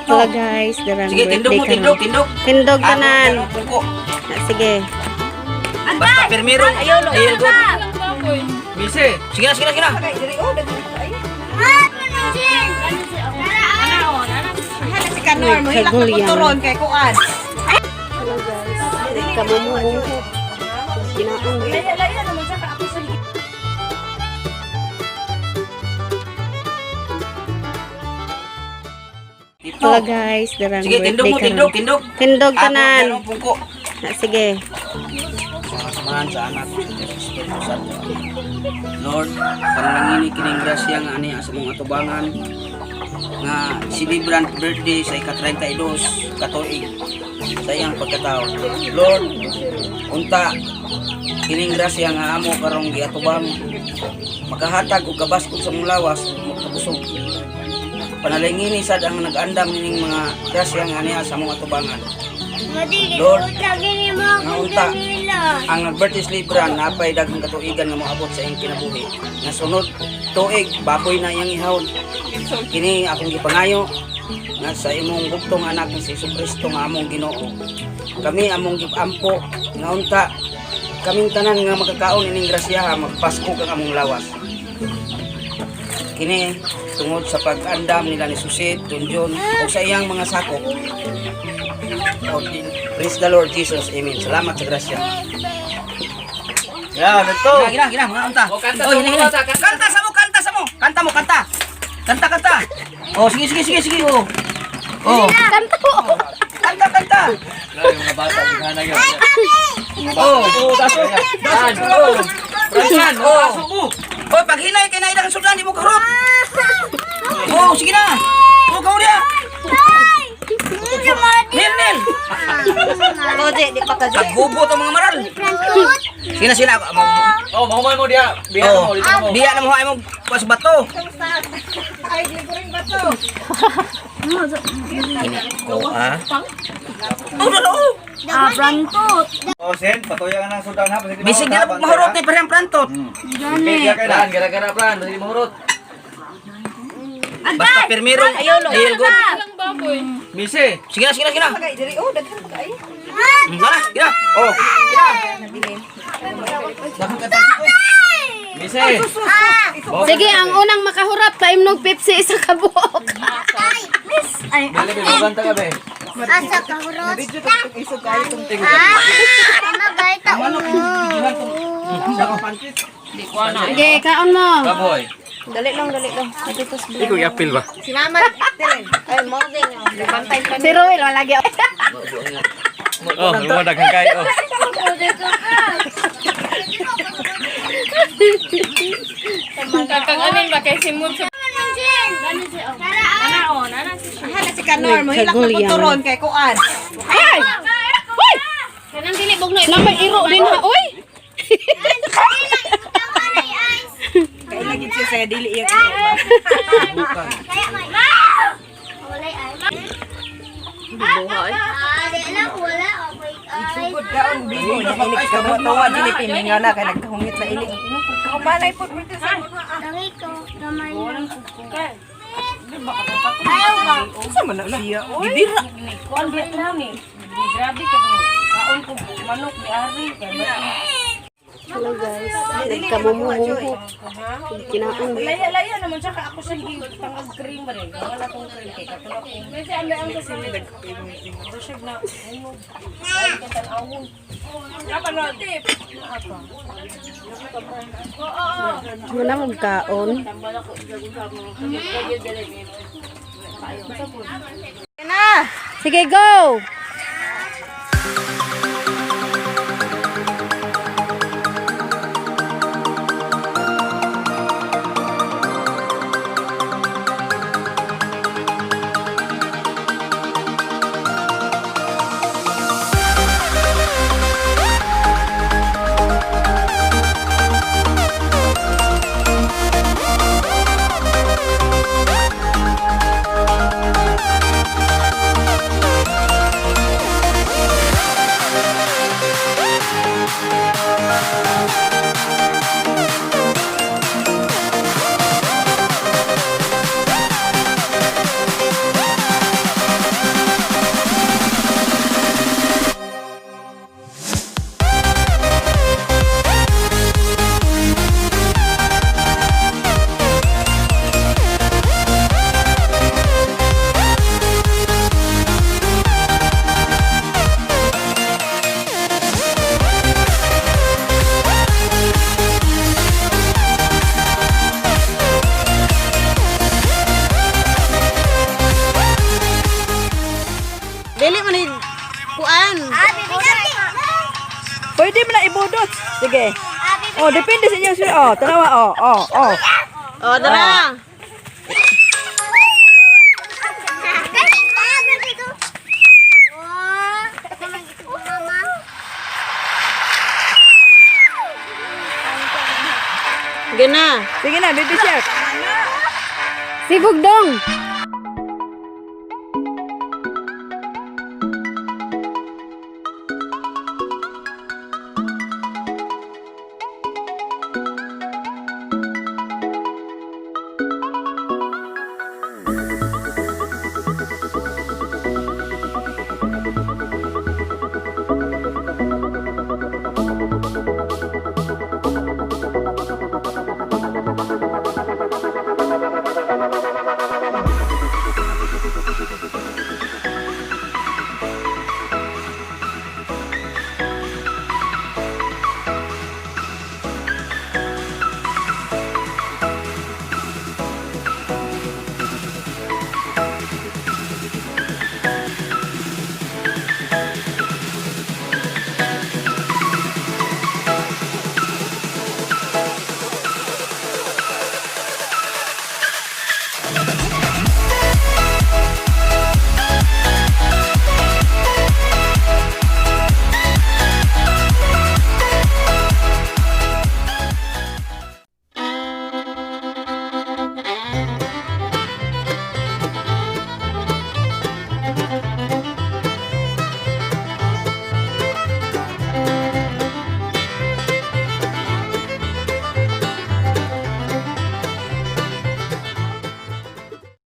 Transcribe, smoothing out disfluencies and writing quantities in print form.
Hello guys, darang Sige, tindog mo, birthday tindog, karon. Tindog. Tindog Ako, tanan. meron pungko. Ah, sige. Basta pirmiro. Ayun, good. Mise. Sige na, sige na, sige na. Si Kanor, mo hilak na Kagulyan. turon kay kuan. Hello guys. Kamumuho. Kinaon. Dito. Hello guys, darang Sige, tindog birthday mo, tindog, karon. Tindog. Tindog Ako, tanan. meron pungko. Ah, sige. Sa kasamahan sa Anak, sa Espiritu Santo. Lord, panalangini kining grasya nga ani sa mong atubangan nga celebrant birthday sa ika-32 katuig sa iyang pagkatao. Lord, unta kining grasya nga amo karong giatubang makahatag og kabaskog sa mong lawas ug magkabusog. Panalangini sad ang nag-andam nining mga grasya nga aniya sa mong atubangan. Lord, nga unta ang nag-birthday celebrant napay daghang katuigan nga moabot sa iyang kinabuhi. Nga sunod tuig baboy na iyang ihawon. Kini akong gipangayo nga sa imong bugtong anak nga si Jesucristo nga among Ginoo. Kami among giampo nga unta kaming tanan nga makakaon ining grasyaha magpasko kang among lawas. Kini tungod sa pag-andam nila ni Susid, Tunjon ug sa iyang mga sakop. Praise the Lord Jesus. Amen. Salamat sa grasya. Ya, dito. Gina, gina, gina, mga unta. Oh, kanta Oh, sa hina, mo, hina. kanta, kanta. Kanta sa mo, kanta sa mo. Kanta mo, kanta. Kanta, kanta. Oh, sige, sige, sige, sige, oh. Oh, Kanta ko. Kanta, kanta. Wala, yung mga bata, gana yun. Oh, Oh, daso. Dan. Oh. Fransan, oh. oh. Mo. Oh, pag hinay kay naidang sudan di mo karot. Oh, sige na. Oh, kau dia. Nil, nil. Koje, di pa ka. Paghubot ang mga maral. Sige na, sige na. Oh, mahuman mo diya. Biya Oh, mo, dito mo. biya na mo ay mo pas bato. Ay, liburing bato. Kini ko ah. Oh, no, no. Ah, prantot. Oh, Sen, patuya ka ng sudan ha. Basta di Bisig mahurot, na ha, mahurot bantay, ni parehang prantot. ha. Bigyan ka na. Plan, gara-gara plan, basta di mahurot. Basta pirmiro. Ayun, good. Mise. Sige na, sige na, sige na. Kay diri oh, daghan pa kaayo. Gana, gina. Oh, gina. Mise. Sige, ang unang makahurot, paimnog Pepsi isa ka buok. Bili, be, mabanta ka be. Asa ka hurot? Video to isog kaayo tong Ah, tama gay ta uno. Sige, kaon mo. Baboy. Dali lang, dali lang. Ito Ikaw i-appeal ba? Si Mama Tiren. Ay, mo din. Bantay pa. Si Ruel, wala lagi. Oh, lumadaghang kayo. Oh. Kakang anin ba kay simod sa Aha, si Kanor, mo hilak na Kagulyan. turon kay kuan. Ay! Uy! Kanang dili bugno. Namay iro din ha, uy! Kay lagi siya sa dili iya. Kaya may. Walay ay. Ah, di lang wala ako'y ay. Sugod kaon bigo niya ilig ka mo tawa dili pimingaw na kay nagkahungit na ilig. Kahumanay pud mo sa Tangi ko gamay lang. Ayaw ba? Unsa man na siya oy. Gibira. Kuan ba ito ni? Grabe ka kaon ko manok ni Ari. Hello guys, nagkamumuho. Kinaon. Laya-laya naman siya ka ako sa tangag cream ba rin. Wala kong cream kay katulak ko. Kasi ang ang sa silid. Rusag na unog. Ay katan awon. Dapat na tip. Muna mong kaon. Na. Sige, go! Fruits. Sige. Oh, depende sa inyong Oh, tanawa. Oh, oh, oh. Oh, dara. Gana. Sige na, baby shark. Sibugdong.